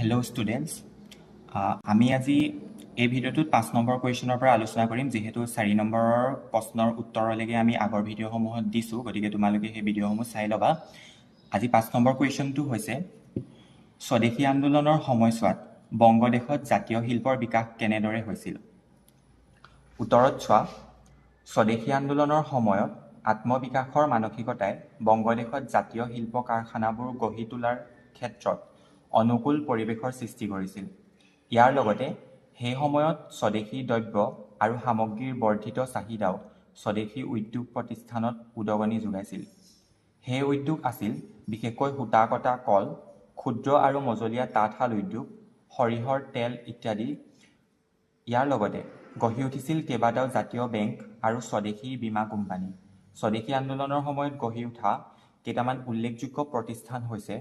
Hello' students, আমি আজি এই ভিডিঅ'টোত 5 নম্বৰ কুৱেশ্যনৰ পৰা আলোচনা কৰিম। যিহেতু 4 নম্বৰৰ প্ৰশ্নৰ উত্তৰলৈকে আমি আগৰ ভিডিঅ'সমূহত দিছোঁ, গতিকে তোমালোকে সেই ভিডিঅ'সমূহ চাই ল'বা। আজি 5 নম্বৰ কুৱেশ্যনটো হৈছে, স্বদেশী আন্দোলনৰ সময়ছোৱাত বংগদেশত জাতীয় শিল্পৰ বিকাশ কেনেদৰে হৈছিল? উত্তৰত চোৱা, স্বদেশী আন্দোলনৰ সময়ত আত্মবিকাশৰ মানসিকতাই বংগদেশত জাতীয় শিল্প কাৰখানাবোৰ গঢ়ি তোলাৰ ক্ষেত্ৰত অনুকূল পৰিৱেশৰ সৃষ্টি কৰিছিল। ইয়াৰ লগতে সেই সময়ত স্বদেশী দ্ৰব্য আৰু সামগ্ৰীৰ বৰ্ধিত চাহিদাও স্বদেশী উদ্যোগ প্ৰতিষ্ঠানত উদগনি যোগাইছিল। সেই উদ্যোগ আছিল বিশেষকৈ সূতা কটা কল, ক্ষুদ্ৰ আৰু মজলীয়া তাঁতশাল উদ্যোগ, সৰিয়হৰ তেল ইত্যাদি। ইয়াৰ লগতে গঢ়ি উঠিছিল কেইবাটাও জাতীয় বেংক আৰু স্বদেশী বীমা কোম্পানী। স্বদেশী আন্দোলনৰ সময়ত গঢ়ি উঠা কেইটামান উল্লেখযোগ্য প্ৰতিষ্ঠান হৈছে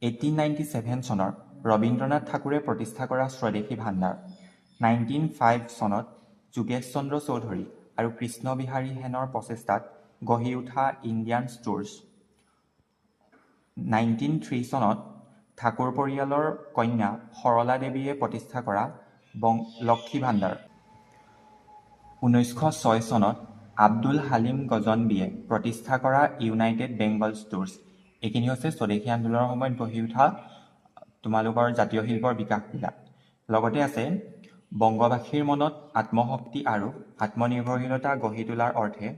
1897 চনৰ ৰবীন্দ্ৰনাথ ঠাকুৰে প্ৰতিষ্ঠা কৰা স্বদেশী ভাণ্ডাৰ, 1905 চনত যোগেশ চন্দ্ৰ চৌধুৰী আৰু কৃষ্ণ বিহাৰী সেনৰ প্ৰচেষ্টাত গঢ়ি উঠা ইণ্ডিয়ান ষ্টোৰ্ছ, 1903 চনত ঠাকুৰ পৰিয়ালৰ কন্যা সৰলা দেৱীয়ে প্ৰতিষ্ঠা কৰা লক্ষী ভাণ্ডাৰ, 1906 চনত আব্দুল হালিম গজনবীয়ে প্ৰতিষ্ঠা কৰা ইউনাইটেড বেংগল ষ্টোৰ্ছ। এইখিনি হৈছে স্বদেশী আন্দোলনৰ সময়ত গঢ়ি উঠা তোমালোকৰ জাতীয় শিল্পৰ বিকাশবিলাক। লগতে আছে, বংগবাসীৰ মনত আত্মশক্তি আৰু আত্মনিৰ্ভৰশীলতা গঢ়ি তোলাৰ অৰ্থে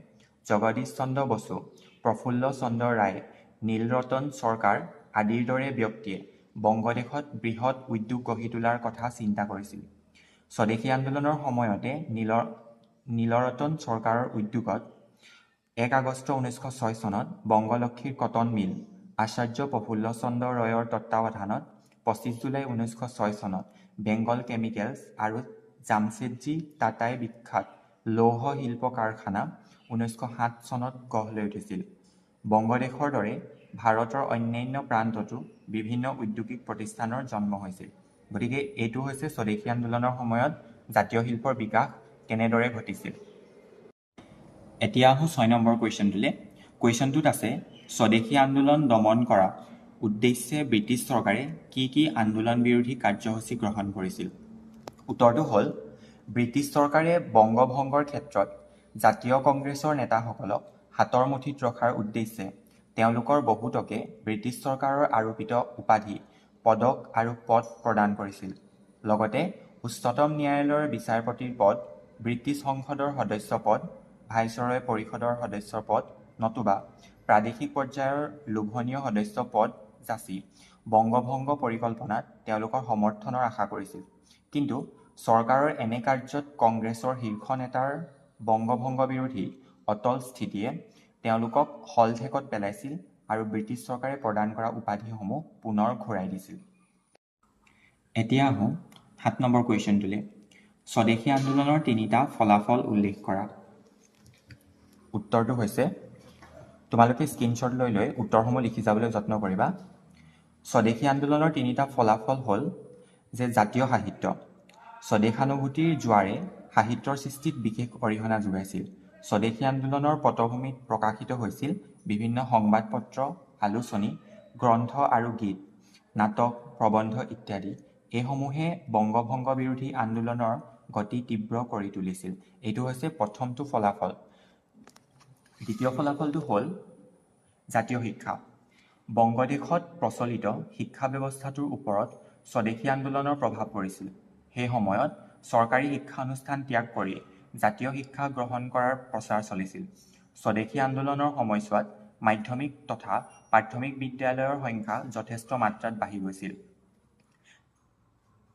জগদীশ চন্দ্ৰ বসু, প্ৰফুল্ল চন্দ্ৰ ৰায়, নীলৰতন চৰকাৰ আদিৰ দৰে ব্যক্তিয়ে বংগদেশত বৃহৎ উদ্যোগ গঢ়ি তোলাৰ কথা চিন্তা কৰিছিল। স্বদেশী আন্দোলনৰ সময়তে নীলৰতন চৰকাৰৰ উদ্যোগত 1 আগষ্ট 1906 চনত বংগলক্ষীৰ কটন মিল, আচাৰ্য প্ৰফুল্ল চন্দ্ৰ ৰয়ৰ তত্ত্বাৱধানত 25 জুলাই 1906 চনত বেংগল কেমিকেলছ আৰু জামছেদজী টাটাই বিখ্যাত লৌহ শিল্প কাৰখানা 1907 চনত গঢ় লৈ উঠিছিল। বংগদেশৰ দৰে ভাৰতৰ অন্যান্য প্ৰান্ততো বিভিন্ন ঔদ্যোগিক প্ৰতিষ্ঠানৰ জন্ম হৈছিল। গতিকে এইটো হৈছে স্বদেশী আন্দোলনৰ সময়ত জাতীয় শিল্পৰ বিকাশ কেনেদৰে ঘটিছিল। এতিয়া আহোঁ 6 নম্বৰ কুৱেশ্যনটোলৈ। কুৱেশ্যনটোত আছে, স্বদেশী আন্দোলন দমন কৰা উদ্দেশ্যে ব্ৰিটিছ চৰকাৰে কি কি আন্দোলন বিৰোধী কাৰ্যসূচী গ্ৰহণ কৰিছিল? উত্তৰটো হ'ল, ব্ৰিটিছ চৰকাৰে বংগভংগৰ ক্ষেত্ৰত জাতীয় কংগ্ৰেছৰ নেতাসকলক হাতৰ মুঠিত ৰখাৰ উদ্দেশ্যে তেওঁলোকৰ বহুতকে ব্ৰিটিছ চৰকাৰৰ আৰোপিত উপাধি, পদক আৰু পদ প্ৰদান কৰিছিল। লগতে উচ্চতম ন্যায়ালয়ৰ বিচাৰপতিৰ পদ, ব্ৰিটিছ সংসদৰ সদস্য পদ, ভাইচৰয় পৰিষদৰ সদস্যৰ পদ নতুবা প্ৰাদেশিক পৰ্যায়ৰ লোভনীয় সদস্য পদ যাচি বংগভংগ পৰিকল্পনাত তেওঁলোকৰ সমৰ্থনৰ আশা কৰিছিল। কিন্তু চৰকাৰৰ এনে কাৰ্যত কংগ্ৰেছৰ শীৰ্ষ নেতাৰ বংগভংগ বিৰোধী অটল স্থিতিয়ে তেওঁলোকক শলঠেকত পেলাইছিল আৰু ব্ৰিটিছ চৰকাৰে প্ৰদান কৰা উপাধিসমূহ পুনৰ ঘূৰাই দিছিল। এতিয়া আহোঁ 7 নম্বৰ কুৱেশ্যনটোলৈ। স্বদেশী আন্দোলনৰ তিনিটা ফলাফল উল্লেখ কৰা। উত্তৰটো হৈছে, তোমালোকে স্ক্ৰীনশ্বট লৈ লৈ উত্তৰসমূহ লিখি যাবলৈ যত্ন কৰিবা। স্বদেশী আন্দোলনৰ তিনিটা ফলাফল হ'ল যে জাতীয় সাহিত্য, স্বদেশানুভূতিৰ জোৱাৰে সাহিত্যৰ সৃষ্টিত বিশেষ অৰিহণা যোগাইছিল। স্বদেশী আন্দোলনৰ পটভূমিত প্ৰকাশিত হৈছিল বিভিন্ন সংবাদপত্ৰ, আলোচনী, গ্ৰন্থ আৰু গীত, নাটক, প্ৰবন্ধ ইত্যাদি। এইসমূহে বংগভংগ বিৰোধী আন্দোলনৰ গতি তীব্ৰ কৰি তুলিছিল। এইটো হৈছে প্ৰথমটো ফলাফল। দ্বিতীয় ফলাফলটো হ'ল জাতীয় শিক্ষা। বংগদেশত প্ৰচলিত শিক্ষা ব্যৱস্থাটোৰ ওপৰত স্বদেশী আন্দোলনৰ প্ৰভাৱ পৰিছিল। সেই সময়ত চৰকাৰী শিক্ষানুষ্ঠান ত্যাগ কৰি জাতীয় শিক্ষা গ্ৰহণ কৰাৰ প্ৰচাৰ চলিছিল। স্বদেশী আন্দোলনৰ সময়ছোৱাত মাধ্যমিক তথা প্ৰাথমিক বিদ্যালয়ৰ সংখ্যা যথেষ্ট মাত্ৰাত বাঢ়ি গৈছিল।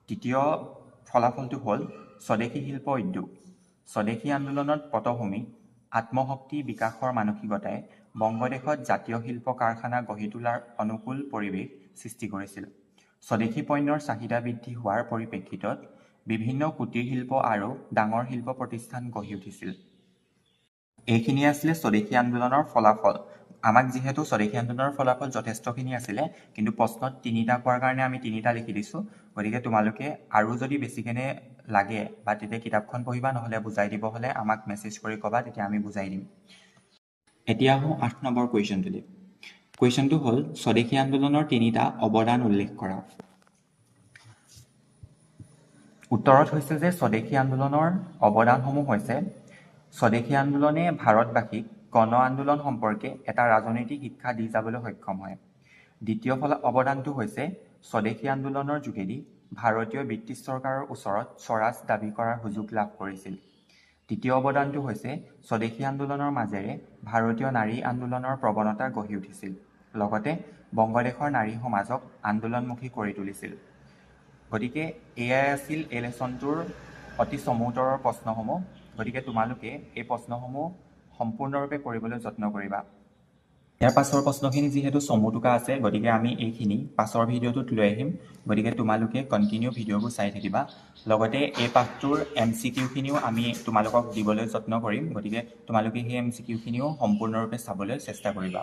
তৃতীয় ফলাফলটো হ'ল স্বদেশী শিল্প উদ্যোগ। স্বদেশী আন্দোলনত পটভূমিত আত্মশক্তি বিকাশৰ মানসিকতাই বংগদেশত জাতীয় শিল্প কাৰখানা গঢ়ি তোলাৰ অনুকূল পৰিৱেশ সৃষ্টি কৰিছিল। স্বদেশী পণ্যৰ চাহিদা বৃদ্ধি হোৱাৰ পৰিপ্ৰেক্ষিতত বিভিন্ন কুটীৰ শিল্প আৰু ডাঙৰ শিল্প প্ৰতিষ্ঠান গঢ়ি উঠিছিল। এইখিনি আছিলে স্বদেশী আন্দোলনৰ ফলাফল। আমাক যিহেতু স্বদেশী আন্দোলনৰ ফলাফল যথেষ্টখিনি আছিলে, কিন্তু প্ৰশ্নত তিনিটা কোৱাৰ কাৰণে আমি তিনিটা লিখি দিছোঁ। গতিকে তোমালোকে আৰু যদি বেছিকেনে লাগে বা তেতিয়া কিতাপখন পঢ়িবা, নহ'লে বুজাই দিব হ'লে আমাক মেছেজ কৰি ক'বা, তেতিয়া আমি বুজাই দিম। এতিয়া আহোঁ 8 নম্বৰ কুৱেশ্যনটোলৈ। কুৱেশ্যনটো হ'ল, স্বদেশী আন্দোলনৰ তিনিটা অৱদান উল্লেখ কৰা। উত্তৰত হৈছে যে স্বদেশী আন্দোলনৰ অৱদানসমূহ হৈছে, স্বদেশী আন্দোলনে ভাৰতবাসীক গণ আন্দোলন সম্পৰ্কে এটা ৰাজনৈতিক শিক্ষা দি যাবলৈ সক্ষম হয়। দ্বিতীয় অৱদানটো হৈছে, স্বদেশী আন্দোলনৰ যোগেদি ভাৰতীয় ব্ৰিটিছ চৰকাৰৰ ওচৰত স্বৰাজ দাবী কৰাৰ সুযোগ লাভ কৰিছিল। তৃতীয় অৱদানটো হৈছে, স্বদেশী আন্দোলনৰ মাজেৰে ভাৰতীয় নাৰী আন্দোলনৰ প্ৰৱণতা গঢ়ি উঠিছিল, লগতে বংগদেশৰ নাৰী সমাজক আন্দোলনমুখী কৰি তুলিছিল। গতিকে এয়াই আছিল এই লেচনটোৰ অতি চমু উত্তৰৰ প্ৰশ্নসমূহ। গতিকে তোমালোকে এই প্ৰশ্নসমূহ সম্পূৰ্ণৰূপে কৰিবলৈ যত্ন কৰিবা। ইয়াৰ পাছৰ প্ৰশ্নখিনি যিহেতু চমু টোকা আছে, গতিকে আমি এইখিনি পাছৰ ভিডিঅ'টোত লৈ আহিম। গতিকে তোমালোকে কণ্টিনিউ ভিডিঅ'বোৰ চাই থাকিবা। লগতে এই পাঠটোৰ এম চি কিউখিনিও আমি তোমালোকক দিবলৈ যত্ন কৰিম। গতিকে তোমালোকে সেই এম চি কিউখিনিও সম্পূৰ্ণৰূপে চাবলৈ চেষ্টা কৰিবা।